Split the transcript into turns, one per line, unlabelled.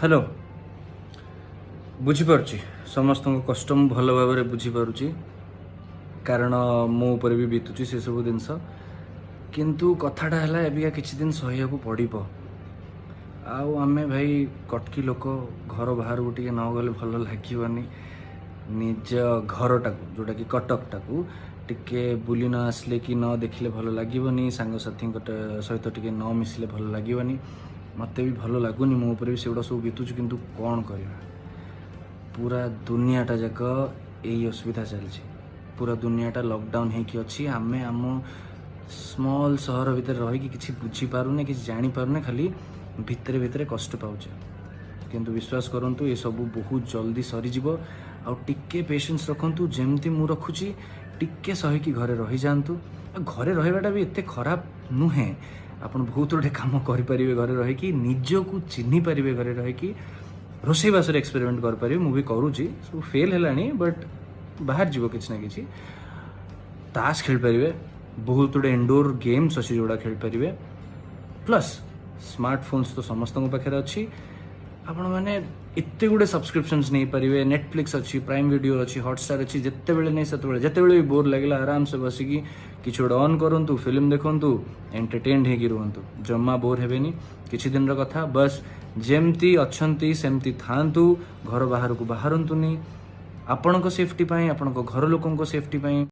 Hello, ବୁଝିପାରୁଛି, ସମସ୍ତଙ୍କ କଷ୍ଟ ମୁଁ ଭଲ ଭାବରେ ବୁଝିପାରୁଛି, କାରଣ ମୋ ଉପରେ ବି ବିତୁଛି ସେସବୁ ଜିନିଷ। କିନ୍ତୁ କଥାଟା ହେଲା, ଏବିକା କିଛି ଦିନ ସହିବାକୁ ପଡ଼ିବ। ଆଉ ଆମେ ଭାଇ କଟକି ଲୋକ, ଘର ବାହାରକୁ ଟିକେ ନ ଗଲେ ଭଲ ଲାଗିବନି। ନିଜ ଘରଟାକୁ, ଯେଉଁଟାକି କଟକଟାକୁ, ଟିକେ ବୁଲି ନ ଆସିଲେ କି ନ ଦେଖିଲେ ଭଲ ଲାଗିବନି। ସାଙ୍ଗସାଥୀଙ୍କ ସହିତ ଟିକେ ନ ମିଶିଲେ ଭଲ ଲାଗିବନି। ମୋତେ ବି ଭଲ ଲାଗୁନି, ମୋ ଉପରେ ବି ସେଗୁଡ଼ା ସବୁ ବିତୁଛି। କିନ୍ତୁ କ'ଣ କରିବା? ପୁରା ଦୁନିଆଟା ଯାକ ଏଇ ଅସୁବିଧା ଚାଲିଛି। ପୁରା ଦୁନିଆଟା ଲକଡାଉନ୍ ହେଇକି ଅଛି। ଆମେ ଆମ ସ୍ମଲ୍ ସହର ଭିତରେ ରହିକି କିଛି ବୁଝିପାରୁନେ, କିଛି ଜାଣିପାରୁନେ, ଖାଲି ଭିତରେ ଭିତରେ କଷ୍ଟ ପାଉଛେ। କିନ୍ତୁ ବିଶ୍ୱାସ କରନ୍ତୁ, ଏସବୁ ବହୁତ ଜଲ୍ଦି ସରିଯିବ। ଆଉ ଟିକେ ପେସେନ୍ସ ରଖନ୍ତୁ, ଯେମିତି ମୁଁ ରଖୁଛି। ଟିକେ ସହିକି ଘରେ ରହିଯାଆନ୍ତୁ। ଆଉ ଘରେ ରହିବାଟା ବି ଏତେ ଖରାପ ନୁହେଁ। ଆପଣ ବହୁତ ଗୁଡ଼ିଏ କାମ କରିପାରିବେ ଘରେ ରହିକି, ନିଜକୁ ଚିହ୍ନି ପାରିବେ ଘରେ ରହିକି, ରୋଷେଇବାସରେ ଏକ୍ସପେରିମେଣ୍ଟ କରିପାରିବେ। ମୁଁ ବି କରୁଛି, ସବୁ ଫେଲ୍ ହେଲାଣି, ବଟ୍ ବାହାରି ଯିବ କିଛି ନା କିଛି। ତାସ୍ ଖେଳିପାରିବେ, ବହୁତ ଗୁଡ଼ିଏ ଇନଡୋର୍ ଗେମ୍ସ ଅଛି ଯେଉଁଗୁଡ଼ା ଖେଳିପାରିବେ। ପ୍ଲସ୍ ସ୍ମାର୍ଟଫୋନ୍ସ ତ ସମସ୍ତଙ୍କ ପାଖରେ ଅଛି। ଆପଣମାନେ ଏତେ ଗୁଡ଼ିଏ ସବସ୍କ୍ରିପସନ୍ସ ନେଇପାରିବେ। ନେଟଫ୍ଲିକ୍ସ ଅଛି, ପ୍ରାଇମ୍ ଭିଡ଼ିଓ ଅଛି, ହଟଷ୍ଟାର ଅଛି। ଯେତେବେଳେ ନେଇ ସେତେବେଳେ, ଯେତେବେଳେ ବି ବୋର୍ ଲାଗିଲା, ଆରାମସେ ବସିକି କିଛି ଗୋଟେ ଅନ୍ କରନ୍ତୁ, ଫିଲ୍ମ ଦେଖନ୍ତୁ, ଏଣ୍ଟରଟେନ୍ଡ ହେଇକି ରୁହନ୍ତୁ। ଜମା ବୋର୍ ହେବେନି। କିଛି ଦିନର କଥା, ବସ୍ ଯେମିତି ଅଛନ୍ତି ସେମିତି ଥାଆନ୍ତୁ। ଘର ବାହାରକୁ ବାହାରନ୍ତୁନି, ଆପଣଙ୍କ ସେଫ୍ଟି ପାଇଁ, ଆପଣଙ୍କ ଘର ଲୋକଙ୍କ ସେଫ୍ଟି ପାଇଁ।